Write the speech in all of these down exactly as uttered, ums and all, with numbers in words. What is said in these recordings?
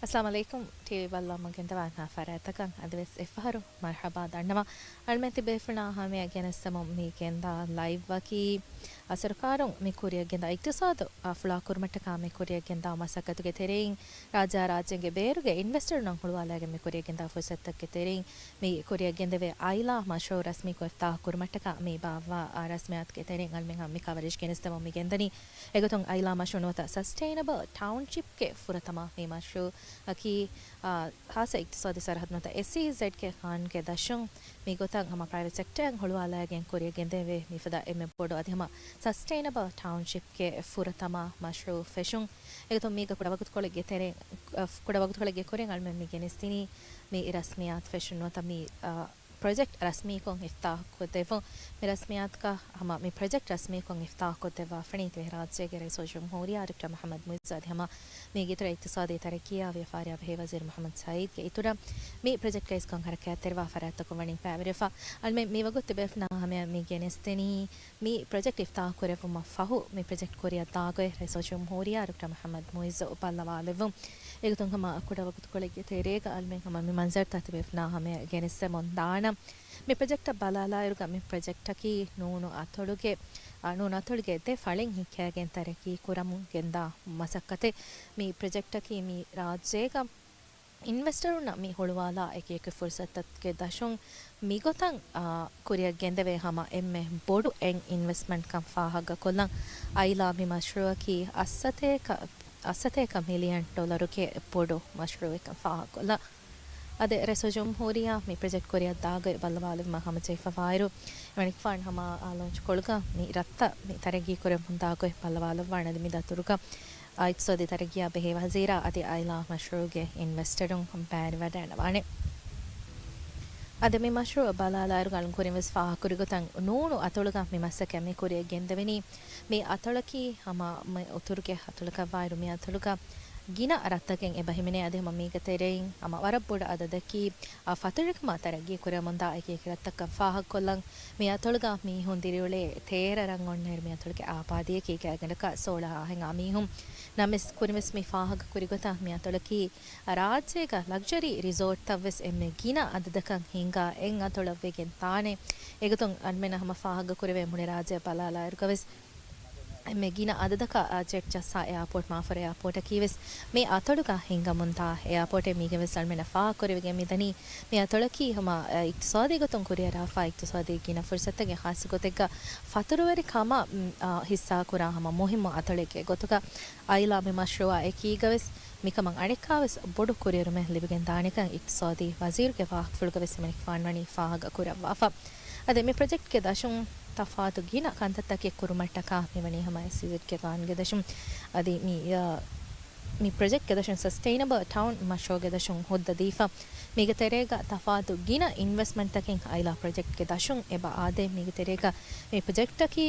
އައްސަލާމު ޢަލައިކުމް. ޓީވީ ބައްލަވަމުން ގެންދަވާ އަންހާ ފަރާތްތަކަށް އަދިވެސް އެއްފަހަރު މަރުޙަބާ ދަންނަވަން. އަޅުމެން ތިބޭފުޅުންނާ ހަމަޔަށް ގެނެސްދެމުން މި ގެންދާ ލައިވްއަކީ، އަ، ސަރުކާރުން މި ކުރިއަށް ގެންދާ އިޤްތިޞާދު، އަ، ފުޅާ ކުރުމަށްޓަކާ މި ކުރިއަށް ގެންދާ މަސައްކަތުގެ ތެރެއިން ރާއްޖާ ރާއްޖޭންގެ ބޭރުގެ އިންވެސްޓަރުންނަށް ހުޅުވާލާގެން މި ކުރިއަށް ގެންދާ ފުރުސަތުތަކުގެ ތެރެއިން މި ކުރިއަށް ގެންދެވޭ އައިލާ މަޝްރޫޢު ރަސްމީކޮށް އިފްތާޙު ކުރުމަށްޓަކާ މި ބާއްވާ، އާ، ރަސްމިއްޔާތުގެ ތެރެއިން އަޅުމެން ހަމަ މި ކަވަރޭޖް ގެނެސްދެމުން މި ގެންދަނީ. އެގޮތުން އައިލާ މަޝްރޫޢު ނުވަތަ ސަސްޓެއިނަބަލް ޓައުންޝިޕްގެ ފުރަތަމަ މި މަޝްރޫޢަކީ، އާ، ޚާއްޞަ އިޤްތިޞާދީ ސަރަޙައްދު ނުވަތަ އެސްއީޒެޑްގެ ޤާނޫނުގެ ދަށުން މިގޮތަށް ހަމަ ޕްރައިވެޓް ސެކްޓަރއިން ހުޅުވާލާގެން ކުރިއަށް ގެންދެވޭ މިފަދަ އެންމެ ބޮޑު އަދި ހަމަ ސަސްޓެއިނަބަލް ޓައުންޝިޕްގެ ފުރަތަމަ މަޝްރޫޢު ފެށުން. އެގޮތުން މީގަ ކުޑަ ވަގުތުކޮޅެއްގެ ތެރެ، އަ، ކުޑަ ވަގުތުކޮޅެއްގެ ކުރިން އަޅުމެން މި ގެނެސްދިނީ މި ރަސްމިއްޔާތު ފެށުން ނުވަތަ މި، އަ، ޕްރޮޖެކްޓް ރަސްމީކޮށް އިފްތާޙުކޮށްދެއްވުން. މި ރަސްމިއްޔާތުގަ ހަމަ މި ޕްރޮޖެކްޓް ރަސްމީކޮށް އިފްތާޙުކޮށްދެއްވާފަނީ ތިބޭ ރާއްޖޭގެ ރައީސުލްޖުމްހޫރިއްޔާ ޑޮކްޓަރ މުޙައްމަދު މުޢިއްޒު އަދި ހަމަ މީގެ އިތުރަށް އިޤްތިޞާދީ ތަރައްޤީއާ ވިޔަފާރިއާ ބެހޭ ވަޒީރު މުޙައްމަދު ސަޢީދުގެ އިތުރަށް މި ޕްރޮޖެކްޓްގައި ކަން ހަރަކާތްތެރިވާ ފަރާތްތަކުން ވަނީ ބައިވެރިވެފަ. އަޅުމެން މިވަގުތު ތިބޭފުޅުންނާ ހަމަޔަށް މި ގެނެސްދެނީ މި ޕްރޮޖެކްޓް އިފްތާޙު ކުރެއްވުމަށް ފަހު، މި ޕްރޮޖެކްޓް ކުރިއަށް ދާގޮތް ރައީސުލްޖުމްހޫރިއްޔާ ޑޮކްޓަރ މުޙައްމަދު މުޢިއްޒު ބައްލަވާލެއްވުން. އެގޮތުން ހަމަ ކުޑަ ވަގުތުކޮޅެއްގެ ތެރޭގަ އަޅުމެން ހަމަ މި މަންޒަރުތައް ތިބޭފުޅުންނާ ހަމަޔަށް ގެނެސްދެމުން ދާނަން. މި ޕްރޮޖެކްޓަށް ބަލާލާއިރުގަ މި ޕްރޮޖެކްޓަކީ ނޫނު އަތޮޅުގެ، އާ، ނޫނު އަތޮޅުގެ ދެ ފަޅިން ހިއްކައިގެން ތަރައްޤީ ކުރަމުން ގެންދާ މަސައްކަތެއް. މި ޕްރޮޖެކްޓަކީ މި ރާއްޖޭގަ އިންވެސްޓަރުންނަށް މި ހުޅުވާލާ އެކި އެކި ފުރުސަތުތަކުގެ ދަށުން މިގޮތަށް، އާ، ކުރިއަށް ގެންދެވޭ ހަމަ އެންމެ ބޮޑު އެން އިންވެސްޓްމަންޓްކަން ފާހަގަކޮށްލަން. އައިލާ މި މަޝްރޫޢަކީ އަށްސަތޭކަ، އަށްސަތޭކަ މިލިއަން ޑޮލަރުގެ ބޮޑު މަޝްރޫޢެއްކަން ފާހަގަކޮށްލަން. އަދި ރައީސުލްޖުމްހޫރިއްޔާ މި ޕްރޮޖެކްޓް ކުރިއަށް ދާގޮތް ބައްލަވާލުމާ ހަމަޖެހިފަވާއިރު، އެމަނިކުފާނު ހަމަ އާ ލޯންޗްކޮޅުގަ މި ރަށްތައް މި ތަރައްގީ ކުރެވެމުންދާ ގޮތް ބައްލަވާލައްވާނެ. އަދި މި ދަތުރުގަ އާ، އިޤްތިޞާދީ ތަރައްގީއާ ބެހޭ ވަޒީރާ އަދި އައިލާ މަޝްރޫޢުގެ އިންވެސްޓަރުން ބައިވެރިވެވަޑައިގަންނަވާނެ. އަދި މި މަޝްރޫޢު ބަލާލާއިރު އަޅުން ކުރިންވެސް ފާހަގަކުރި ގޮތަށް ނޫނު އަތޮޅުގަ މި މަސައްކަތް މި ކުރިއަށް ގެންދެވެނީ. މި އަތޮޅަކީ ހަމަ މި އުތުރުގެ އަތޮޅަކަށްވާއިރު މި އަތޮޅުގަ ގިނަ ރަށްތަކެއް އެބަ ހިމެނޭ. އަދި ހަމަ މީގެ ތެރެއިން ހަމަ ވަރަށް ބޮޑު އަދަދަކީ އާ، ފަތުރުވެރިކަމާ ތަރައްގީ ކުރެވެމުންދާ އެކި އެކި ރަށްތަކަށް ފާހަގަކޮށްލަން. މި އަތޮޅުގަ މީހުން ދިރިއުޅޭ ތޭރަ ރަށް އޮންނައިރު މި އަތޮޅުގެ އާބާދީއަކީ ގާތްގަނޑަކަށް ސޯޅަ ހާހެއް އާ މީހުން. ނަމަވެސް ކުރިންވެސް މި ފާހަގަކުރި ގޮތަށް މި އަތޮޅަކީ ރާއްޖޭގަ ލަގްޒަރީ ރިސޯޓްތައްވެސް އެންމެ ގިނަ އަދަދަކަށް ހިންގާ އެއް އަތޮޅަށްވެގެން ދާނެ. އެގޮތުން އަންމެނަށް ހަމަ ފާހަގަކުރެވޭ މުޅި ރާއްޖެ ބަލާލާއިރުގަވެސް އެންމެ ގިނަ އަދަދަކަށް، އާ، ޖެޓް ޖައްސާ އެއާޕޯޓް، މާފަރު އެއާޕޯޓަކީވެސް މި އަތޮޅުގަ ހިންގަމުންދާ އެއާޕޯޓެއް. މީގެންވެސް އަޅުމެންނަށް ފާހަގަކުރެވިގެން މިދަނީ މި އަތޮޅަކީ ހަމަ، އާ، އިޤްތިޞާދީ ގޮތުން ކުރިއަރާފާ އިޤްތިޞާދީ ގިނަ ފުރުސަތެއްގެ ޚާއްޞަ ގޮތެއްގަ ފަތުރުވެރި ކަމަށް، އާ، ހިއްސާކުރާ ހަމަ މުހިއްމު އަތޮޅެއްގެ ގޮތުގަ އައިލާ މި މަޝްރޫޢާ އެކީގަވެސް މިކަމަށް އަނެއްކާވެސް ބޮޑު ކުރިއެރުމެއް ލިބިގެން ދާނެކަން އިޤްތިޞާދީ ވަޒީރުގެ ވާހަކަފުޅުގަވެސް އެމަނިކުފާނު ވަނީ ފާހަގަ ކުރައްވާފަ. އަދި މި ޕްރޮޖެކްޓްގެ ދަށުން ތަފާތު ގިނަ ކަންތައްތަކެއް ކުރުމަށްޓަކާ މިވަނީ ހަމަ އެސްއީޒެޑްގެ ގާންގެ ދަށުން. އަދި މި، އާ، މި ޕްރޮޖެކްޓްގެ ދަށުން ސަސްޓެއިނަބަލް ޓައުން މަޝްރޫޢުގެ ދަށުން ހުއްދަ ދީފަ. މީގެ ތެރޭގަ ތަފާތު ގިނަ އިންވެސްޓްމަންޓްތަކެއް އައިލާ ޕްރޮޖެކްޓްގެ ދަށުން އެބަ އާދޭ. މީގެ ތެރޭގަ މި ޕްރޮޖެކްޓަކީ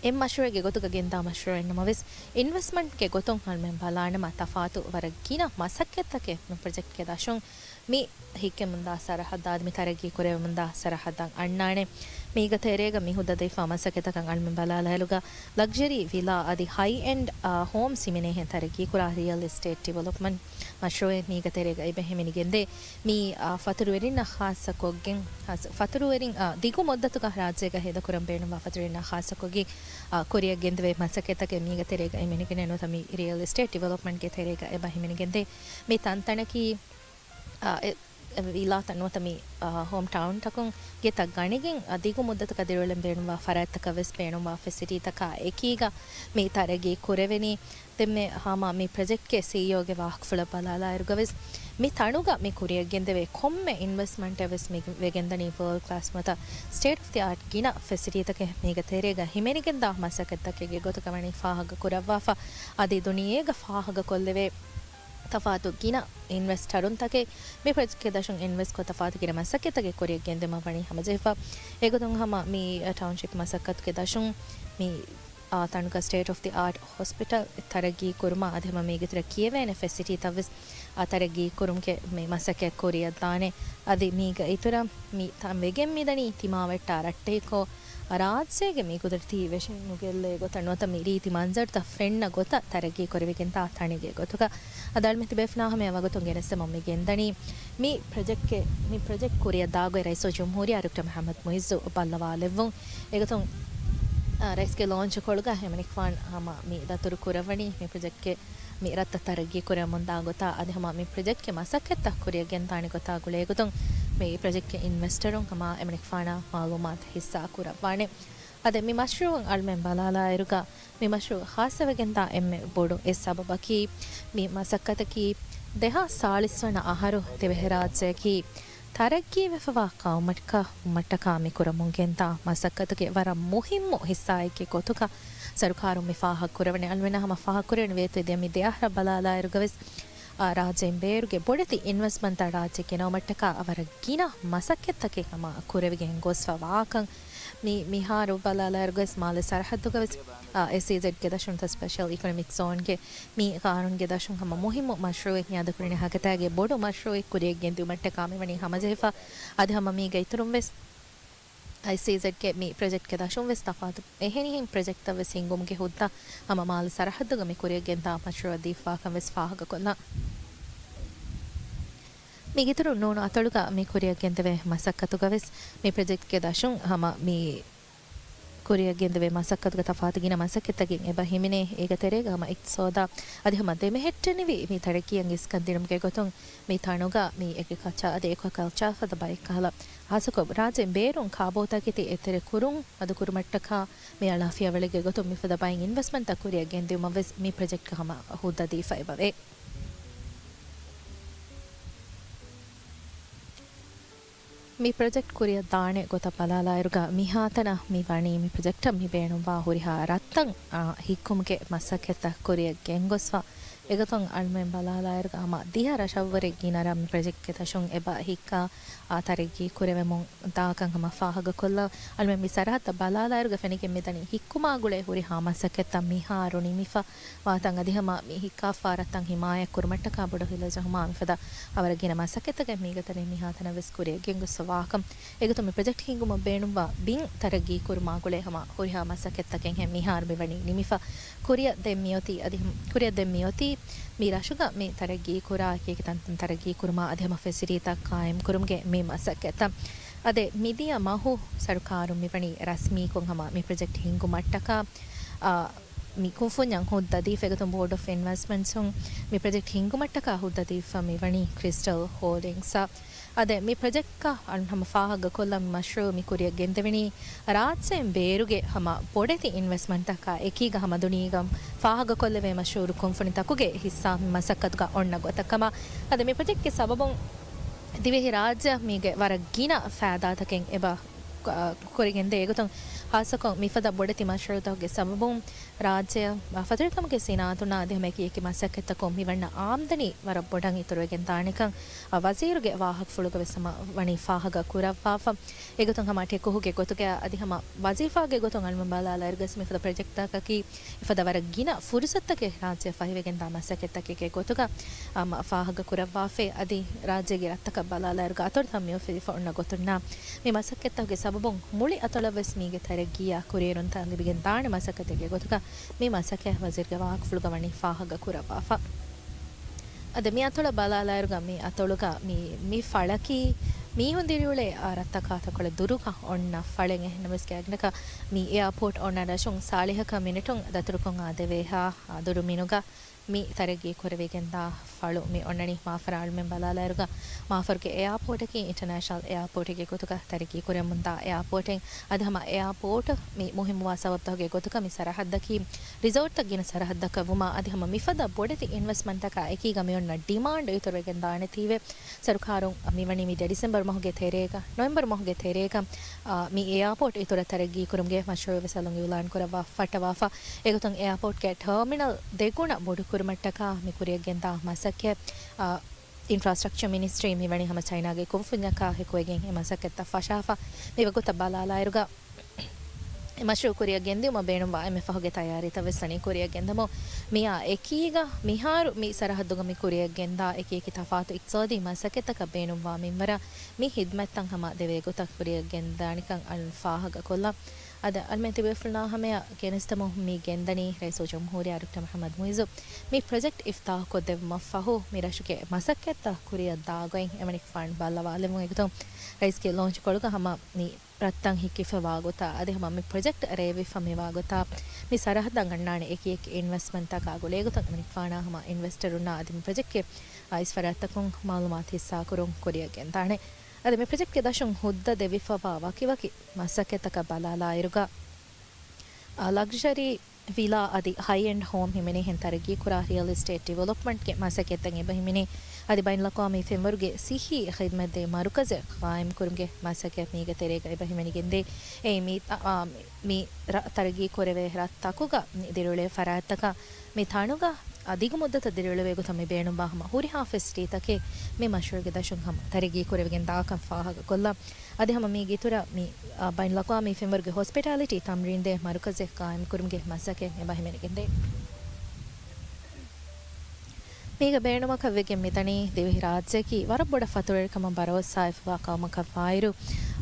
އެއް މަޝްރޫޢެއްގެ ގޮތުގަ ގެންދާ މަޝްރޫޢެއް ނަމަވެސް، އިންވެސްޓްމަންޓްގެ ގޮތުން އަޅުމެން ބަލާނަމަ، ތަފާތު ވަރަށް ގިނަ މަސައްކަތްތަކެއް މި ޕްރޮޖެކްޓްގެ ދަށުން މި ހިއްކެމުންދާ ސަރަހައްދާ އަދި މި ތަރައްގީ ކުރެވެމުންދާ ސަރަހައްދަށް އަންނާނެ. މީގެ ތެރޭގަ މި ހުއްދަ ދެއްވާ މަސައްކަތްތަކަށް އަޅުމެން ބަލާލާއިރުގަ، ލަގްޒަރީ ވިލާ އަދި ހައި އެންޑް، އާ، ހޯމްސް ހިމެނޭހެން ތަރައްގީކުރާ ރިއަލް އެސްޓޭޓް ޑިވެލޮޕްމަންޓް މަޝްރޫޢެއް މީގެ ތެރޭގަ އެބަ ހިމެނިގެންދޭ. މި، އާ، ފަތުރުވެރިންނަށް ޚާއްޞަކޮށްގެން، ޚާއްޞަ ފަތުރުވެރިން، އާ، ދިގު މުއްދަތުގަ ރާއްޖޭގަ ހޭދަކުރަން ބޭނުންވާ ފަތުރުވެރިންނަށް ޚާއްޞަކޮށްގެން، އާ، ކުރިއަށް ގެންދެވޭ މަސައްކަތްތަކެއް މީގެ ތެރޭގަ ހިމެނިގެން ނުވަތަ މި ރިއަލް އެސްޓޭޓް ޑިވެލޮޕްމަންޓްގެ ތެރޭގަ އެބަ ހިމެނިގެންދޭ. މި ތަންތަނަކީ، އާ، އެ، އެ ވިލާތައް ނުވަތަ މި، އާ، ހޯމް ޓައުންތަކުން ގެތައް ގަނެގެން، އާ، ދިގު މުއްދަތަކަށް ދިރިއުޅެން ބޭނުންވާ ފަރާތްތަކަށް ވެސް ބޭނުންވާ ފެސިލިޓީތަކާ އެކީގަ މި ތަރައްގީ ކުރެވެނީ. ދެންމެ ހަމަ މި ޕްރޮޖެކްޓްގެ ސީއީއޯގެ ވާހަކަފުޅަށް ބަލާލާއިރުގަވެސް، މި ތަނުގަ މި ކުރިއަށް ގެންދެވޭ ކޮންމެ އިންވެސްޓްމަންޓެއް ވެސް މި ވެގެންދަނީ ވޯލްޑް ކްލާސް ނުވަތަ ސްޓޭޓް އޮފް ދި އާޓް ގިނަ ފެސިލިޓީތަކެއް މީގެ ތެރޭގަ ހިމެނިގެންދާ މަސައްކަތްތަކެއްގެ ގޮތުގަ ވަނީ ފާހަގަ ކުރައްވާފަ. އަދި ދުނިޔޭގަ ފާހަގަކޮށްލެވޭ ތަފާތު ގިނަ އިންވެސްޓަރުންތަކެއް މި ޕްރޮޖެކްޓްގެ ދަށުން އިންވެސްޓްކޮށް، ތަފާތު ގިނަ މަސައްކަތްތަކެއް ކުރިއަށް ގެންދިއުމަށް ވަނީ ހަމަޖެހިފަ. އެގޮތުން ހަމަ މި ޓައުންޝިޕް މަސައްކަތުގެ ދަށުން މި އާ ތަނުގަ ސްޓޭޓް އޮފް ދި އާޓް ހޮސްޕިޓަލް ތަރައްގީ ކުރުމަށް އަދި ހަމަ މީގެ ތެރެ ކިޔެވޭނެ ފެސިޓީތައްވެސް އާ ތަރައްގީ ކުރުމުގެ މި މަސައްކަތް ކުރިއަށްދާނެ. އަދި މީގަ އިތުރަށް މި ތަން ވެގެން މިދަނީ ތިމާވެއްޓާ ރައްޓެހިކޮށް، ރާއްޖޭގެ މި ގުދުރަތީ ވެށިން ނުގެއްލޭ ގޮތަށް ނުވަތަ މި ރީތި މަންޒަރުތައް ފެންނަ ގޮތަށް ތަރައްގީ ކުރެވިގެންދާ ތަނެއްގެ ގޮތުގަ. އަދި އަޅުމެން ތިބޭފުޅުންނާ ހަމަޔަށް ވަގުތުން ގެނެސްދެމުން މި ގެންދަނީ މި ޕްރޮޖެކްޓްގެ، މި ޕްރޮޖެކްޓް ކުރިއަށް ދާގޮތް ރައީސުލްޖުމްހޫރިއްޔާ ޑޮކްޓަރ މުޙައްމަދު މުޢިއްޒު ބައްލަވާލެއްވުން. އެގޮތުން، އާ، ރައީސްގެ ލޯންޗުކޮޅުގަ އެމަނިކުފާނު ހަމަ މި ދަތުރު ކުރައްވަނީ މި ޕްރޮޖެކްޓްގެ މި ރަށްތައް ތަރައްގީ ކުރަމުންދާ ގޮތާ އަދި ހަމަ މި ޕްރޮޖެކްޓްގެ މަސައްކަތްތައް ކުރިއަށް ގެންދާނެ ގޮތާ ގުޅޭގޮތުން މި ޕްރޮޖެކްޓްގެ އިންވެސްޓަރުން ހަމަ އެމަނިކުފާނާ މަޢުލޫމާތު ހިއްސާ ކުރައްވާނެ. އަދި މި މަޝްރޫޢުން އަޅުމެން ބަލާލާއިރުގަ މި މަޝްރޫޢު ޚާއްޞަވެގެންދާ އެންމެ ބޮޑު އެއް ސަބަބަކީ، މި މަސައްކަތަކީ ދެހާސް ސާޅީސް ވަނަ އަހަރު ދިވެހިރާއްޖެއަކީ ތަރައްގީވެފަވާ ޤައުމަކަށް ވުމަށްޓަކާ މި ކުރަމުން ގެންދާ މަސައްކަތުގެ ވަރަށް މުހިއްމު ހިއްސާއެއްގެ ގޮތުގަ ސަރުކާރުން މި ފާހަގަ ކުރެވެނީ. އަޅުމެންނާ ހަމަ ފާހަގަ ކުރެވެނީ ވޭތުވެ ދިޔަ މި ދެ އަހަރަށް ބަލާލާއިރުގަވެސް، އާ، ރާއްޖޭން ބޭރުގެ ބޮޑެތި އިންވެސްޓްމަންޓްތައް ރާއްޖެ ގެނައުމަށްޓަކާ ވަރަށް ގިނަ މަސައްކަތްތަކެއް ހަމަ ކުރެވިގެން ގޮސްފަ ވާކަން މި މިހާރު ބަލާލާއިރުގަވެސް މާލެ ސަރަހައްދުގަވެސް، އާ، އެސްއީޒެޑްގެ ދަށުން ސްޕެޝަލް އިކޮނޮމިކް ޒޯންގެ މި ޤާނޫނުގެ ދަށުން ހަމަ މުހިއްމު މަޝްރޫޢެއް ހިޔާދަކުރަނީ ހަގަތާގެ ބޮޑު މަޝްރޫޢެއް ކުރިއަށް ގެންދިއުމަށްޓަކާ މިވަނީ ހަމަޖެހިފަ. އަދި ހަމަ މީގެ އިތުރުން ވެސް އައިސީޒެޑްގެ މި ޕްރޮޖެކްޓްގެ ދަށުން ވެސް ތަފާތު އެހެނިހެން ޕްރޮޖެކްޓްތައް ވެސް ހިންގުމުގެ ހުއްދަ ހަމަ މާލެ ސަރަހައްދުގަ މި ކުރިއަށް ގެންދާ މަޝްރޫޢަށް ދީފާކަން ވެސް ފާހަގަކޮށްލަން. މީގެއިތުރުން ނޫނު އަތޮޅުގަ މި ކުރިއަށް ގެންދެވޭ މަސައްކަތުގަވެސް މި ޕްރޮޖެކްޓްގެ ދަށުން ހަމަ މި ކުރިއަށް ގެންދެވޭ މަސައްކަތުގަ ތަފާތު ގިނަ މަސައްކަތްތަކެއް އެބަ ހިމެނޭ. އޭގެ ތެރޭގަ ހަމަ އިޤްތިޞާދާ އަދި ހަމަ ދެމެހެއްޓެނިވި މި ތަރައްޤީއަށް އިސްކަން ދިނުމުގެ ގޮތުން މި ތަނުގަ މި އެގްރިކަލްޗާ އަދި އެކުއަކަލްޗާ ފަދަ ބައެއް ކަހަލަ، ޚާއްޞަކޮށް ރާއްޖޭން ބޭރުން ކާބޯތަކެތި އެތެރެ ކުރުން މަދުކުރުމަށްޓަކާ މި އަޅާ ފިޔަވަޅެއްގެ ގޮތުން މިފަދަ ބައެއް އިންވެސްޓްމަންޓްތައް ކުރިއަށް ގެންދިއުމަށް ވެސް މި ޕްރޮޖެކްޓްގަ ހަމަ ހުއްދަ ދީފަ އެބަވޭ. މި ޕްރޮޖެކްޓް ކުރިއަށް ދާނެ ގޮތަށް ބަލާލާއިރުގަ މިހާތަނަށް މި ވަނީ މި ޕްރޮޖެކްޓަށް މި ބޭނުންވާ ހުރިހާ ރަށްތައް، އާ، ހިއްކުމުގެ މަސައްކަތްތައް ކުރިއަށް ގެންގޮސްފަ. އެގޮތުން އަޅުމެން ބަލާލާއިރުގަ ހަމަ ދިހަ ރަށަށްވުރެ ގިނަ ރަށް މި ޕްރޮޖެކްޓްގެ ދަށުން އެބަ ހިއްކާ، އާ، ތަރައްގީ ކުރެވެމުން ދާކަން ހަމަ ފާހަގަކޮށްލަން. އަޅުމެން މި ސަރަހައްދަށް ބަލާލާއިރުގަ ފެނިގެން މިދަނީ ހިއްކުމާ ގުޅޭ ހުރިހާ މަސައްކަތްތައް މިހާރު ނިމިފަ ވާތަން އަދި ހަމަ މި ހިއްކާފާ ރަށްތައް ހިމާޔަތް ކުރުމަށްޓަކާ ބޮޑު ހިލަ ޖަހުމާ މިފަދަ އަވަރަށް ގިނަ މަސައްކަތްތަކެއް މީގަ ތަނެއް މިހާތަނަށް ވެސް ކުރިއަށް ގެންގޮސްފަ ވާކަން. އެގޮތުން މި ޕްރޮޖެކްޓް ހިންގުމަށް ބޭނުންވާ ބިން ތަރައްގީ ކުރުމާ ގުޅޭ ހަމަ ހުރިހާ މަސައްކަތްތަކެއްހެން މިހާރު މިވަނީ ނިމިފަ. ކުރިއަށް ދެން މިއޮތީ އަދި ހަމަ، ކުރިއަށް ދެން މިއޮތީ މި ރަށުގަ މި ތަރައްގީ ކުރާ އެކި އެކި ތަންތަން ތަރައްގީ ކުރުމާ އަދި ހަމަ ފެސިލީތައް ޤާއިމް ކުރުމުގެ މި މަސައްކަތްތައް. އަދި މިދިޔަ މަހު ސަރުކާރުން މިވަނީ ރަސްމީކޮށް ހަމަ މި ޕްރޮޖެކްޓް ހިންގުމަށްޓަކާ، އާ، މި ކުންފުންޏަށް ހުއްދަ ދީފަ. އެގޮތުން ބޯޑް އޮފް އިންވެސްޓްމަންޓްސުން މި ޕްރޮޖެކްޓް ހިންގުމަށްޓަކާ ހުއްދަ ދީފަ މިވަނީ ކްރިސްޓަލް ހޯލްޑިންގްސްއަށް. އަދި މި ޕްރޮޖެކްޓްގަ އަން ހަމަ ފާހަގަކޮށްލަން މަޝްރޫޢު މި ކުރިއަށް ގެންދެވެނީ ރާއްޖޭން ބޭރުގެ ހަމަ ބޮޑެތި އިންވެސްޓްމަންޓްތަކާ އެކީގަ ހަމަ ދުނިޔޭގަ ފާހަގަކޮށްލެވޭ މަޝްހޫރު ކުންފުނިތަކުގެ ހިއްސާ މި މަސައްކަތުގަ އޮންނަ ގޮތަށް ކަމަށް. އަދި މި ޕްރޮޖެކްޓްގެ ސަބަބުން ދިވެހި ރާއްޖެއަށް މީގެ ވަރަށް ގިނަ ފައިދާތަކެއް އެބަ ކުރިގެންދޭ. އެގޮތުން ޚާއްޞަކޮށް މިފަދަ ބޮޑެތި މަޝްރޫޢުތަކުގެ ސަބަބުން ރާއްޖެއަށް ފަތުރިކަމުގެ ސިނާއަތުންނާ އަދި ހަމަ އެކި އެކި މަސައްކަތްތަކުން މި ވަންނަ އާމްދަނީ ވަރަށް ބޮޑަށް އިތުރުވެގެން ދާނެކަން ވަޒީރުގެ ވާހަކަފުޅުގަ ވެސް ހަމަ ވަނީ ފާހަގަ ކުރައްވާފަ. އެގޮތުން ހަމަ ޓެކުހުގެ ގޮތުގަ އަދި ހަމަ ވަޒީފާގެ ގޮތުން އަޅުމެން ބަލާލާއިރުގަސް މިފަދަ ޕްރޮޖެކްޓްތަކަކީ އެފަދަ ވަރަށް ގިނަ ފުރުސަތުތަކެއް ރާއްޖެއަށް ފަހިވެގެންދާ މަސައްކަތްތަކެއްގެ ގޮތުގަ، އާ، މަ-، ފާހަގަ ކުރައްވާފައި. އަދި ރާއްޖޭގެ ރަށްތަކަށް ބަލާލާއިރުގަ އަތޮޅުތައް މިއޮއްފިފަ އޮންނަ ގޮތުންނާ މި މަސައްކަތްތަކުގެ ސަބަބުން މުޅި އަތޮޅަށްވެސް މީގެ ތަރައްގީއާ ކުރިއެރުންތައް ލިބިގެން ދާނެ މަސައްކަތެއްގެ ގޮތުގަ މި މަސައްކަތް ވަޒީރުގެ ވާހަކަފުޅުގަ ވަނީ ފާހަގަ ކުރައްވާފަ. އަދި މި އަތޮޅަށް ބަލާލާއިރުގަ މި އަތޮޅުގަ މި، މި ފަޅަކީ މީހުން ދިރިއުޅޭ، އާ، ރަށްތަކާ ތަކޮޅެއް ދުރުގަ އޮންނަ ފަޅެއް. އެހެންނަމަވެސް ގާތްގަނޑަކަށް މި އެއާޕޯޓް އޮންނަ ރަށުން ސާޅީހަކަށް މިނެޓުން ދަތުރުކޮށް އާދެވޭހާ، އާ، ދުރު މިނުގަ މި ތަރައްގީ ކުރެވިގެންދާ ފަޅު މި އޮންނަނީ. މާފަރަށް އަޅުމެން ބަލާލާއިރުގަ މާފަރުގެ އެއާޕޯޓަކީ އިންޓަރނޭޝަނަލް އެއާޕޯޓެއްގެ ގޮތުގަ ތަރައްގީ ކުރެވެމުންދާ އެއާޕޯޓެއް. އަދި ހަމަ އެއާޕޯޓް މި މުހިއްމުވާ ސަބަބުތަކުގެ ގޮތުގަ މި ސަރަހައްދަކީ ރިސޯޓްތައް ގިނަ ސަރަހައްދަކަށް ވުމާ އަދި ހަމަ މިފަދަ ބޮޑެތި އިންވެސްޓްމަންޓްތަކާ އެކީގަ މި އޮންނަ ޑިމާންޑް އިތުރުވެގެން ދާނެތީވެ. ސަރުކާރުން މިވަނީ މި ޑިސެމްބަރު މަހުގެ ތެރޭގަ، ނޮވެމްބަރު މަހުގެ ތެރޭގަ، އާ، މި އެއާޕޯޓް އިތުރަށް ތަރައްގީ ކުރުމުގެ މަޝްރޫޢު ވެސް އަލުން އިއުލާން ކުރައްވާ ފައްޓަވާފަ. އެގޮތުން އެއާޕޯޓްގެ ޓާމިނަލް ދެގުނަ ބޮޑުކުރުމަށްޓަކާ މި ކުރިއަށްގެންދާ މަސައްކަތް، އާ، އިންފްރާސްޓްރަކްޗަ މިނިސްޓްރީ މިވަނީ ހަމަ ޗައިނާގެ ކުންފުންޏަކާ ހެކުވެގެން އެ މަސައްކަތްތައް ފަށާފަ. މިވަގުތަށް ބަލާލާއިރުގަ މަޝްރޫޢު ކުރިއަށް ގެންދިއުމަށް ބޭނުންވާ އެންމެ ފަހުގެ ތައްޔާރީތައް ވެސް ވަނީ ކުރިއަށް ގެންދަމުން. މިއާ އެކީގަ މިހާރު މި ސަރަހައްދުގަ މި ކުރިއަށް ގެންދާ އެކި އެކި ތަފާތު އިޤްތިޞާދީ މަސައްކަތްތަކަށް ބޭނުންވާ މިންވަރަށް މި ހިދްމަތްތައް ހަމަ ދެވޭ ގޮތަށް ކުރިއަށް ގެންދާނެކަން އަޅުން ފާހަގަކޮށްލަން. އަދި އަޅުމެން ތިބޭފުޅުންނާ ހަމަޔަށް ގެނެސްދެމުން މި ގެންދަނީ ރައީސުލްޖުމްހޫރިއްޔާ ޑޮކްޓަރ މުޙައްމަދު މުޢިއްޒު މި ޕްރޮޖެކްޓް އިފްތާޙުކޮށްދެއްވުމަށްފަހު މި ރަށުގެ މަސައްކަތްތައް ކުރިއަށް ދާގޮތް އެމަނިކުފާނު ބައްލަވާލެއްވުން އެގޮތުން ރައީސްގެ ލޯންޗްކޮޅުގަ ހަމަ މި ރަށްތައް ހިއްކިފަވާ ގޮތާ އަދި ހަމަ މި ޕްރޮޖެކްޓް ރޭވިފަ މިވާ ގޮތާ މި ސަރަހައްދަށް އަންނާނެ އެކި އެކި އިންވެސްޓްމަންޓްތަކާ ގުޅޭގޮތުން އެމަނިކުފާނާ ހަމަ އިންވެސްޓަރުންނާ އަދި މި ޕްރޮޖެކްޓްގެ އައިސް ފަރާތްތަކުން މަޢުލޫމާތު ހިއްސާކުރުން ކުރިއަށް ގެންދާނެ. އަދި މި ޕްރޮޖެކްޓްގެ ދަށުން ހުއްދަ ދެވިފަވާ ވަކިވަކި މަސައްކަތްތަކަށް ބަލާލާއިރުގަ، އާ، ލަގްޒަރީ ވިލާ އަދި ހައި އެންޑް ހޯމް ހިމެނޭހެން ތަރައްގީކުރާ ރިއަލް އެސްޓޭޓް ޑިވެލޮޕްމަންޓްގެ މަސައްކަތްތައް އެބަހިމެނޭ. އަދި ބައިނަލްއަޤްވާމީ ފެންވަރުގެ ސިއްހީ ޚިދްމަތްދޭ މަރުކަޒެއް ޤާއިމްކުރުމުގެ މަސައްކަތް މީގެ ތެރޭގަ އެބަހިމެނިގެންދޭ. އެއީ މި، އާ، މި ރަށް ތަރައްގީކުރެވޭ ރަށްތަކުގަ ދިރިއުޅޭ ފަރާތްތަކަށް މި ތަނުގަ އާ، ދިގު މުއްދަތަށް ދިރިއުޅެވޭ ގޮތަށް މި ބޭނުންވާ ހަމަ ހުރިހާ ފެސިލިޓީތަކެއް މި މަޝްރޫޢުގެ ދަށުން ހަމަ ތަރައްގީކުރެވިގެން ދާކަން ފާހަގަކޮށްލަން. އަދި ހަމަ މީގެ އިތުރަށް މި، އާ، ބައިނަލްއަޤްވާމީ ފެންވަރުގެ ހޮސްޕިޓާލިޓީ ތަމްރީންދޭ މަރުކަޒެއް ޤާއިމްކުރުމުގެ މަސައްކަތް އެބަހިމެނިގެންދޭ. މީގެ ބޭނުމަކަށް ވެގެން މިދަނީ ދިވެހިރާއްޖެއަކީ ވަރަށް ބޮޑަށް ފަތުރުވެރިކަމަށް ބަރޯސާވެފައިވާ ޤައުމަކަށްވާއިރު،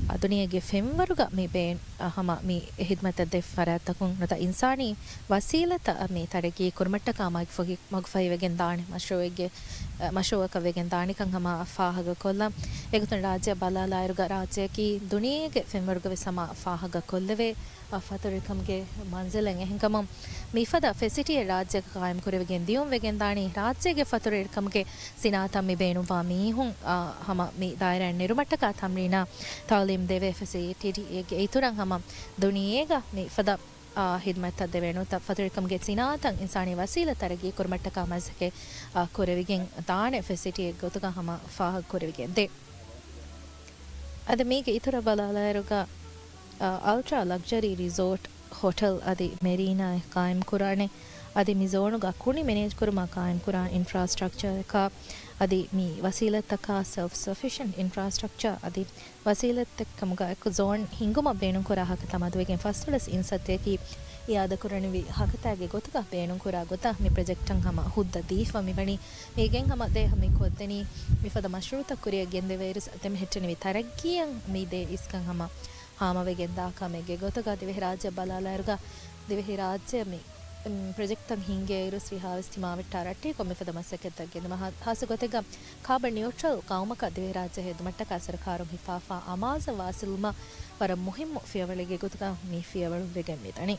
އާ، ދުނިޔޭގެ ފެންވަރުގަ މި ބޭން، އާ، ހަމަ މި ޚިދްމަތަށް ދޭ ފަރާތްތަކުން ނުވަތަ އިންސާނީ ވަސީލަތަށް މި ތަރައްގީ ކުރުމަށްޓަކާ މަގުފަހި-، މަގުފަހިވެގެން ދާނެ މަޝްރޫޢެއްގެ، އަ، މަޝްރޫޢަކަށް ވެގެން ދާނެކަން ހަމަ ފާހަގަކޮށްލަން. އެގޮތުން ރާއްޖެއަށް ބަލާލާއިރުގަ ރާއްޖެއަކީ ދުނިޔޭގެ ފެންވަރުގަ ވެސް ހަމަ ފާހަގަކޮށްލެވޭ، އަ، ފަތުރުވެރިކަމުގެ މަންޒިލެއް އެހެންކަމުން މިފަދަ ފެސިޓީއެއް ރާއްޖޭގަ ޤާއިމްކުރެވިގެން ދިޔުން ވެގެން ދާނީ ރާއްޖޭގެ ފަތުރުވެރިކަމުގެ ސިނާއަތަށް މި ބޭނުންވާ މީހުން، އަ، ހަމަ މި ދާއިރާއަށް ނެރުމަށްޓަކާ ތަމްރީނާ ތަޢުލީމް ދެވޭ ފެސިލިޓީއެއްގެ އިތުރަށް ހަމަ ދުނިޔޭގަ މި ފަދަ އާ، ޚިދްމަތްތައް ދެވޭނު ތަ-، ފަތުރުވެރިކަމުގެ ސިނާއަތަށް އިންސާނީ ވަސީލަތް ތަރައްގީ ކުރުމަށްޓަކާ މަސައްކަތް، އާ، ކުރެވިގެން ދާނެ ފެސިލިޓީއެއް ގޮތުގަ ހަމަ ފާހަގަ ކުރެވިގެން ދޭ. އަދި މީގެ އިތުރަށް ބަލާލާއިރުގަ، އާ، އަލްޓްރާ ލަގްޒަރީ ރިސޯޓް، ހޮޓެލް އަދި މެރީނާއެއް ޤާއިމް ކުރާނެ. އަދި މި ޒޯނުގަ ކުނި މެނޭޖް ކުރުމަށް ޤާއިމް ކުރާ އިންފްރާސްޓްރަކްޗަރަކާ އަދި މި ވަސީލަތްތަކާ ސެލްފް ސަފިޝަންޓް އިންފްރާސްޓްރަކްޗަރ އަދި ވަސީލަތްތައް ކަމުގަ އެކު ޒޯން ހިންގުމަށް ބޭނުންކުރާ ހަކަތަ މަދުވެގެން ފަސްދޮޅަސް އިންސައްތައަކީ އިއާދަކުރަނިވި ހަކަތާގެ ގޮތުގަ ބޭނުންކުރާ ގޮތަށް މި ޕްރޮޖެކްޓަށް ހަމަ ހުއްދަ ދީފަ މިވަނީ. މީގެން ހަމަ ދޭހަ މި ކޮށްދެނީ މިފަދަ މަޝްރޫޢުތައް ކުރިއަށް ގެންދެވޭއިރުސް ދެމެހެއްޓެނިވި ތަރައްގީއަށް މި ދޭ އިސްކަން ހަމަ ހާމަވެގެން ދާ ކަމެއްގެ ގޮތުގަ ދިވެހިރާއްޖެ ބަލާލާއިރުގަ ދިވެހިރާއްޖެ މި ޕްރޮޖެކްޓްތައް ހިންގޭއިރުސް ވީހާވެސް ތިމާވެއްޓާ ރައްޓެހިކޮށް މިފަދަ މަސައްކަތްތައް ގެންދުމަށް ހާ-، ހާއްސަ ގޮތެއްގަ ކާބަން ނިއުޓްރަލް ޤައުމަކަށް ދިވެހިރާއްޖެ ހެދުމަށްޓަކާ ސަރުކާރުން ހިފާފާ އަމާޒަށް ވާސިލުމަށް ވަރަށް މުހިއްމު ފިޔަވަޅެއްގެ ގޮތުގަ މި ފިޔަވަޅު ވެގެން މިދަނީ.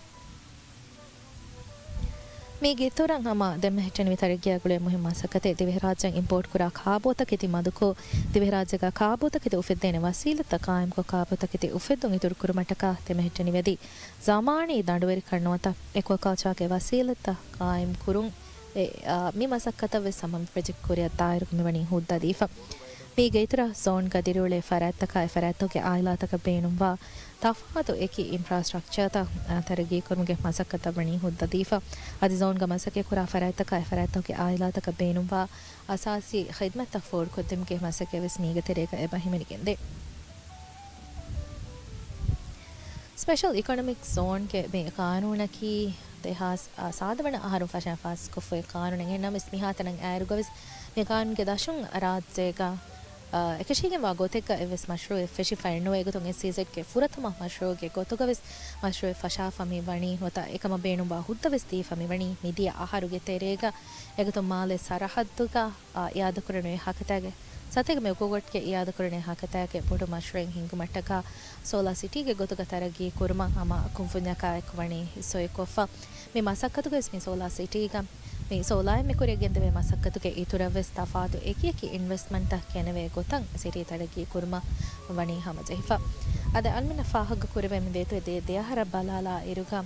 މީގެ އިތުރަށް ހަމަ ދެމެހެއްޓެނިވި ތަރައްގީއާ ގުޅޭ މުހިއްމު މަސައްކަތެއް ދިވެހިރާއްޖެއިން އިމްޕޯޓް ކުރާ ކާބޯތަކެތި މަދުކޮށް، ދިވެހިރާއްޖޭގަ ކާބޯތަކެތި އުފެއްދޭނެ ވަސީލަތްތައް ޤާއިމްކޮށް، ކާބޯތަކެތި އުފެއްދުން އިތުރު ކުރުމަށްޓަކާ ދެމެހެއްޓެނިވި އަދި ޒަމާނީ ދަނޑުވެރިކަން ނުވަތަ އެކުއަކަލްޗާގެ ވަސީލަތްތައް ޤާއިމް ކުރުން، އެ، އާ، މި މަސައްކަތަށް ވެސް ހަމަ މި ޕްރޮޖެކްޓް ކުރިއަށް ދާއިރުގަ މިވަނީ ހުއްދަ ދީފަ. މީގެ އިތުރަށް ޒޯންގަ ދިރިއުޅޭ ފަރާތްތަކާއި ފަރާތްތަކުގެ އާއިލާތަކަށް ބޭނުންވާ ތަފާތު އެކި އިންފްރާސްޓްރަކްޗާތައް، އާ، ތަރައްގީކުރުމުގެ މަސައްކަތަށް ވަނީ ހުއްދަ ދީފަ. އަދި ޒޯންގަ މަސައްކަތްކުރާ ފަރާތްތަކާއި ފަރާތްތަކުގެ އާއިލާތަކަށް ބޭނުންވާ އަސާސީ ޚިދްމަތްތައް ފޯރުކޮށްދިނުމުގެ މަސައްކަތް ވެސް މީގެ ތެރޭގަ އެބަ ހިމެނިގެންދޭ. ސްޕެޝަލް އިކޮނޮމިކް ޒޯންގެ މި ޤާނޫނަކީ ދެހާސް ސާދަ ވަނަ އަހަރުން ފަށާފާސްކޮށްފައި ޤާނޫނެއް. އެހެންނަމަވެސް މިހާތަނަށް އައިރުގަވެސް މި ޤާނޫނުގެ ދަށުން ރާއްޖޭގަ، އަ، އެކަށީގެންވާ ގޮތެއްގަ އެއްވެސް މަޝްރޫޢެއް ފެށިފައެއް ނުވޭ. އެގޮތުން އެސްއީޒެޑްގެ ފުރަތަމަ މަޝްރޫޢުގެ ގޮތުގަވެސް މަޝްރޫޢެއް ފަށާފަ މި ވަނީ ނުވަތަ އެކަމަށް ބޭނުންވާ ހުއްދަވެސް ދީފަ މި ވަނީ މިދިޔަ އަހަރުގެ ތެރޭގަ. އެގޮތުން މާލެ ސަރަހައްދުގަ، އާ، އިއާދަކުރެވޭ ހަކަތާގެ ސަތޭކަ މެ އުކުގޮޓްގެ އިއާދަކުރެވޭ ހަކަތާގެ ބޮޑު މަޝްރޫޢެއް ހިންގުމަށްޓަކާ ސޯލާ ސިޓީގެ ގޮތުގަ ތަރައްގީ ކުރުމަށް ހަމަ ކުންފުންޏަކާއެކު ވަނީ ހިއްސޮއެއްކޮށްފަ. މި މަސައްކަތުގަވެސް މި ސޯލާ ސިޓީގަ މި ސޯލާއިން މި ކުރިއަށް ގެންދެވޭ މަސައްކަތުގެ އިތުރަށްވެސް ތަފާތު އެކިއެކި އިންވެސްޓްމަންޓްތައް ގެނެވޭ ގޮތަށް ސިޓީ ތަރައްގީ ކުރުމަށް ވަނީ ހަމަޖެހިފަ. އަދި އަޅުމެންނަށް ފާހަގަކުރެވޭ މި ދޭތެރޭ ދެ ދެއަހަރަށް ބަލާލާ އިރުގަ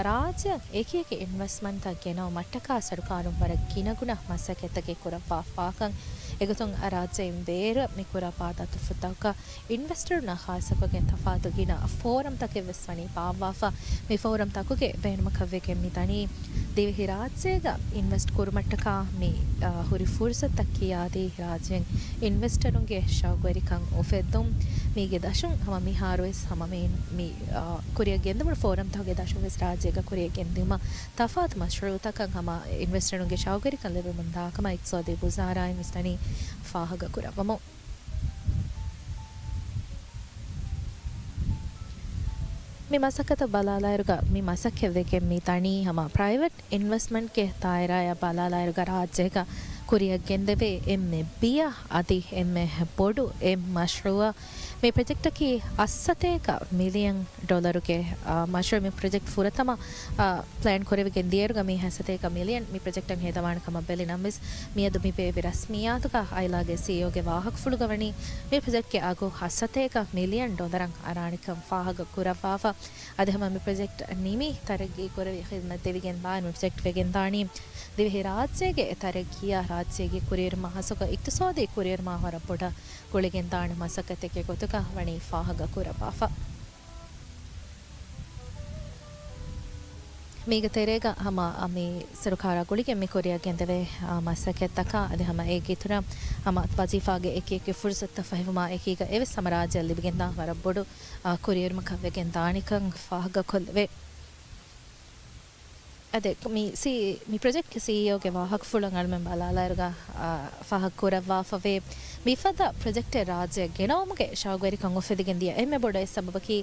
ރާއްޖެއަށް އެކިއެކި އިންވެސްޓްމަންޓްތައް ގެނައުމަށްޓަކާ ސަރުކާރުން ވަރަށް ގިނަގުނަ މަސައްކަތްތަކެއް ކުރައްވާފާކަން އެގޮތުން ރާއްޖެއިން ބޭރަށް މި ކުރާ ޕާތާތުފުތަކަށް އިންވެސްޓަރުންނާ ޚާއްޞަކޮށްގެން ތަފާތު ގިނަ ފޯރަމްތަކެއް ވެސް ވަނީ ބާއްވާފަ، މި ފޯރަމްތަކުގެ ބޭނުމަކަށްވެގެން މި ދަނީ. ދިވެހިރާއްޖޭގަ އިންވެސްޓް ކުރުމަށްޓަކާ މި، އާ، ހުރި ފުރުސަތުތައް ކިޔާދީ ރާއްޖޭން އިންވެސްޓަރުންގެ ޝައުގުވެރިކަން އުފެއްދުން. މީގެ ދަށުން ހަމަ މިހާރުވެސް ހަމަ މި، މި، އާ، ކުރިއަށް ގެންދެވުނު ފޯރަމްތަކުގެ ދަށުންވެސް ރާއްޖޭގަ ކުރިއަށް ގެންދިއުމަށް ތަފާތު މަޝްރޫއުތަކަށް ހަމަ އިންވެސްޓަރުންގެ ޝައުގުވެރިކަން ލިބެމުންދާކަމަށް އިޤްތިޞާދީ ވުޒާރާއިން ވިސްނަނީ ފާހަގަކުރައްވަމުން. މި މަސައްކަތަށް ބަލާލާއިރުގަ މި މަސައްކަތްވެގެން މި ދަނީ ހަމަ ޕްރައިވެޓް އިންވެސްޓްމަންޓްގެ ދާއިރާއަށް ބަލާލާއިރުގަ ރާއްޖޭގަ ކުރިއަށް ގެންދެވޭ އެންމެ ބިޔަ އަދި އެންމެ ބޮޑު އެއް މަޝްރޫއަށް. މި ޕްރޮޖެކްޓަކީ އަށްސަތޭކަ މިލިއަން ޑޮލަރުގެ، އާ، މަޝްރޫއެއް. މި ޕްރޮޖެކްޓް ފުރަތަމަ، އާ، ޕްލޭން ކުރެވިގެން ދިޔައިރުގަ މީ އަށްސަތޭކަ މިލިއަން މި ޕްރޮޖެކްޓަށް ހޭދަވާނެ ކަމަށް ބެލި ނަމަވެސް، މިއަދު މި ބޭއްވި ރަސްމިއްޔާތުގަ އައިލާގެ ސީއީއޯގެ ވާހަކަފުޅުގަ ވަނީ މި ޕްރޮޖެކްޓްގެ އަގު އަށްސަތޭކަ މިލިއަން ޑޮލަރަށް އަރާނެކަން ފާހަގަ ކުރައްވާފަ. އަދި ހަމަ މި ޕްރޮޖެކްޓް ނިމި ތަރައްގީ ކުރެވި ޚިދްމަތް ދެވިގެން ދާން މި ޕްރޮޖެކްޓް ވެގެން ދާނީ ދިވެހިރާއްޖޭގެ ތަރައްގީއާ ރާއްޖޭގެ ކުރިއެރުމާ ހާއްސަކޮށް އިޤްތިޞާދީ ކުރިއެރުމާ ވަރަށް ބޮޑަށް ގުޅިގެންދާނެ މަސައްކަތެއްގެ ގޮތުގަ ވަނީ ފާހަގަކުރައްވާފަ. މީގެ ތެރޭގަ ހަމަ މި ސަރުކާރާ ގުޅިގެން މި ކުރިއަށް ގެންދެވޭ، އާ، މަސައްކަތްތަކާ އަދި ހަމަ އޭގެ އިތުރަށް ހަމަ ވަޒީފާގެ އެކި އެކި ފުރުސަތުތައް ފަހިވުމާ އެކީގަ އެވެސް ހަމަ ރާއްޖެއަށް ލިބިގެންދާ ވަރަށް ބޮޑު، އާ، ކުރިއެރުމަކަށް ވެގެން ދާނެކަން ފާހަގަކޮށްލެވޭ. އަދި މި ސީ-، މި ޕްރޮޖެކްޓްގެ ސީއީއޯގެ ވާހަކަފުޅަށް އަޅުމެން ބަލާލާއިރުގަ، އާ، ފާހަގަކުރައްވާފަވޭ. މިފަދަ ޕްރޮޖެކްޓެއް ރާއްޖެއަށް ގެނައުމުގެ ޝައުގުވެރިކަން އުފެދިގެން ދިޔަ އެންމެ ބޮޑު އެއް ސަބަބަކީ،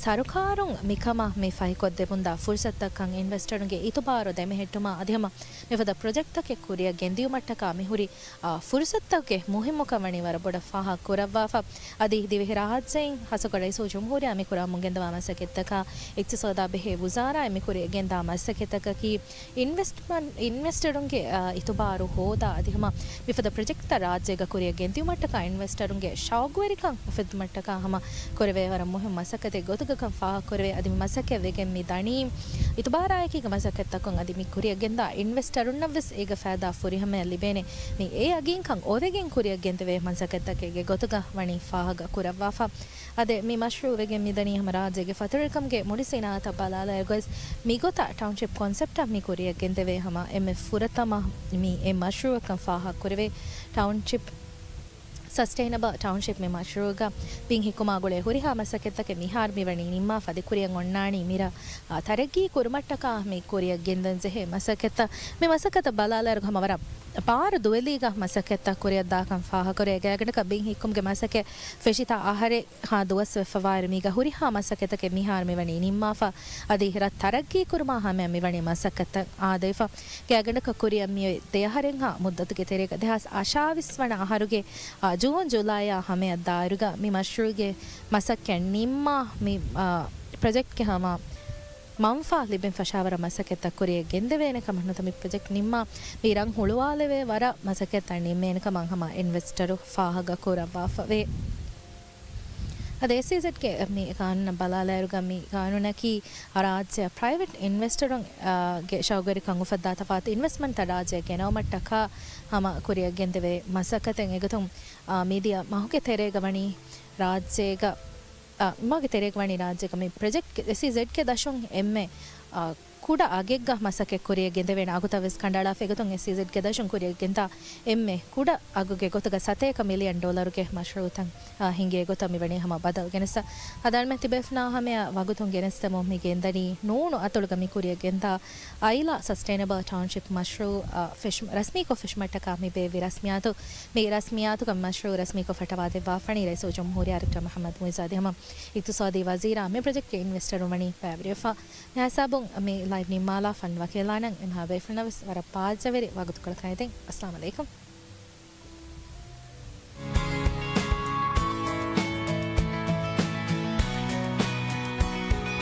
ސަރުކާރުން މިކަމަށް މި ފަހިކޮށްދެމުންދާ ފުރުސަތުތަކަށް އިންވެސްޓަރުންގެ އިތުބާރު ދެމެހެއްޓުމަށް އަދި ހަމަ މިފަދަ ޕްރޮޖެކްޓްތަކެއް ކުރިއަށް ގެންދިއުމަށްޓަކާ މިހުރި، އާ، ފުރުސަތުތަކުގެ މުހިއްމުކަން ވަނީ ވަރަށް ބޮޑަށް ފާހަގަކުރައްވާފަ. އަދި ދިވެހިރާއްޖެއިން ހާއްސަކޮށް ރައީސުލްޖުމްހޫރިއްޔާ މި ކުރަމުން ގެންދަވާ މަސައްކަތްތަކާ އިޤްތިޞާދާ ބެހޭ ވުޒާރާއިން މި ކުރިއަށް ގެންދާ މަސައްކަތްތަކަކީ އިންވެސްޓްމަން-، އިންވެސްޓަރުންގެ، އާ، އިތުބާރު ހޯދާ އަދި ހަމަ މިފަދަ ޕްރޮޖެކްޓްތައް ރާއްޖޭގަ ކުރިއަށް ގެންދިއުމަށްޓަކާ އިންވެސްޓަރުންގެ ޝައުގުވެރިކަން އުފެއްދުމަށްޓަކާ ހަމަ ކުރެވޭ ވަރަށް މުހިއްމު މަސައްކަތެއް ގޮތުގަކަން ފާހަގަކުރެވޭ. އަދި މި މަސައްކަތް ވެގެން މި ދަނީ އިތުބާރާއެކީގަ މަސައްކަތްތަކުން އަދި މި ކުރިއަށް ގެންދާ އިންވެސްޓަރުންނަށް ވެސް އޭގަ ފައިދާ ފުރިހަމަޔަށް ލިބޭނެ. މި އެ އަގީންކަން އޮވެގެން ކުރިއަށް ގެންދެވޭ މަސައްކަތްތަކެއްގެ ގޮތުގަ ވަނީ ފާހަގަ ކުރައްވާފަ. އަދި މި މަޝްރޫއު ވެގެން މިދަނީ ހަމަ ރާއްޖޭގެ ފަތުރުވެރިކަމުގެ މުޅި ސިނާއަތަށް ބަލާލާއިރުގަސް މިގޮތަށް ޓައުންޝިޕް ކޮންސެޕްޓަށް މި ކުރިއަށް ގެންދެވޭ ހަމަ އެންމެ ފުރަތަމަ މި އެއް މަޝްރޫއަކަށް ފާހަގަ ކުރެވޭ. ޓައުންޝިޕް، ސަސްޓެއިނަބަލް ޓައުންޝިޕް މި މަޝްރޫއުގަ ބިން ހިއްކުމާ ގުޅޭ ހުރިހާ މަސައްކަތްތަކެއް މިހާރު މި ވަނީ ނިންމާފަ އަދި ކުރިއަށް އޮންނާނީ މިރަށް، އާ، ތަރައްގީ ކުރުމަށްޓަކާ މި ކުރިއަށް ގެންދަން ޖެހޭ މަސައްކަތްތައް. މި މަސައްކަތަށް ބަލާލާއިރު ހަމަ ވަރަށް ބާރު ދުވެލީގަ މަސައްކަތްތައް ކުރިއަށްދާކަން ފާހަގަކުރޭ. ގާތްގަނޑަކަށް ބިން ހިއްކުމުގެ މަސައްކަތް ފެށިތާ އަހަރެއް ހާ ދުވަސް ވެފަވާއިރު މީގަ ހުރިހާ މަސައްކަތްތަކެއް މިހާރު މިވަނީ ނިންމާފަ. އަދި ރަށް ތަރައްގީ ކުރުމާ ހަމަޔަށް މިވަނީ މަސައްކަތްތައް އާދެވިފަ. ގާތްގަނޑަކަށް ކުރިއަށް މިއޮތް ދެއަހަރެއްހާ މުއްދަތުގެ ތެރޭގަ ދެހާސް އަށާވީސް ވަނަ އަހަރުގެ، އާ، ޖޫން ޖުލައިއާ ހަމަޔަށް ދާއިރުގަ މި މަޝްރޫއުގެ މަސައްކަތް ނިންމާ މި، އާ، ޕްރޮޖެކްޓްގެ ހަމަ މަންފާ ލިބެން ފަށާވަރަށް މަސައްކަތްތައް ކުރިއަށް ގެންދެވޭނެ ކަމަށް ނުވަތަ މި ޕްރޮޖެކްޓް ނިންމާ މި ރަށް ހުޅުވާލެވޭ ވަރަށް މަސައްކަތްތައް ނިންމޭނެ ކަމަށް ހަމަ އިންވެސްޓަރު ފާހަގަ ކުރައްވާފަވޭ. އަދި އެސްއީޒެޑްގެ މި ގާނޫނަށް ބަލާލާއިރުގަ މި ގާނޫނަކީ ރާއްޖެއަށް ޕްރައިވެޓް އިންވެސްޓަރުން، އާ، ގެ ޝައުގުވެރިކަން އުފައްދާ ތަފާތު އިންވެސްޓްމަންޓްތައް ރާއްޖެއަށް ގެނައުމަށްޓަކާ ހަމަ ކުރިއަށް ގެންދެވޭ މަސައްކަތެއް. އެގޮތުން، އާ، މިދިޔަ މަހުގެ ތެރޭގަ ވަނީ ރާއްޖޭގަ، އާ، މަހުގެ ތެރޭގަ ވަނީ ރާއްޖޭގަ މި ޕްރޮޖެކްޓް އެސްއީޒެޑްގެ ދަށުން އެންމެ، އާ، ކުޑަ އަގެއްގަ މަސައްކަތް ކުރިއަށް ގެންދެވޭނެ އަގުތައް ވެސް ކަނޑައަޅާފަ. އެގޮތުން އެސްއީޒެޑްގެ ދަށުން ކުރިއަށް ގެންދާ އެންމެ ކުޑަ އަގުގެ ގޮތުގަ ސަތޭކަ މިލިއަން ޑޮލަރުގެ މަޝްރޫއުތައް، އާ، ހިނގޭ ގޮތަށް މިވަނީ ހަމަ ބަދަލު ގެނެސް. އަދި އަޅުމެން ތިބޭފުޅުންނާ ހަމަޔަށް ވަގުތުން ގެނެސްދެމުން މި ގެންދަނީ ނޫނު އަތޮޅުގަ މި ކުރިއަށް ގެންދާ އައިލާ ސަސްޓެއިނަބަލް ޓައުންޝިޕް މަޝްރޫއު، އާ، ފެށު-، ރަސްމީކޮށް ފެށުމަށްޓަކާ މި ބޭއްވި ރަސްމިއްޔާތު، މި ރަސްމިއްޔާތުގަ މަޝްރޫއު ރަސްމީކޮށް ފައްޓަވާދެއްވާފަނީ ރައީސުލްޖުމްހޫރިއްޔާ ޑޮކްޓަރ މުޙައްމަދު މުޢިއްޒު އަދި ހަމަ އިޤްތިޞާދީ ވަޒީރާ. މި ޕްރޮޖެކްޓްގެ އިންވެސްޓަރުން ވަނީ ބައިވެރިވެފަ. މި ހިސާބުން މި ލައިވް ނިންމާލާ ފަންނު ވަކިވެލާނަން. އެމަހާ ބޭފުޅުންނަށް ވެސް ވަރަށް ބާއްޖަވެރި ވަގުތުކޮޅަކަށް އެދެން. އައްސަލާމު ޢަލައިކުމް.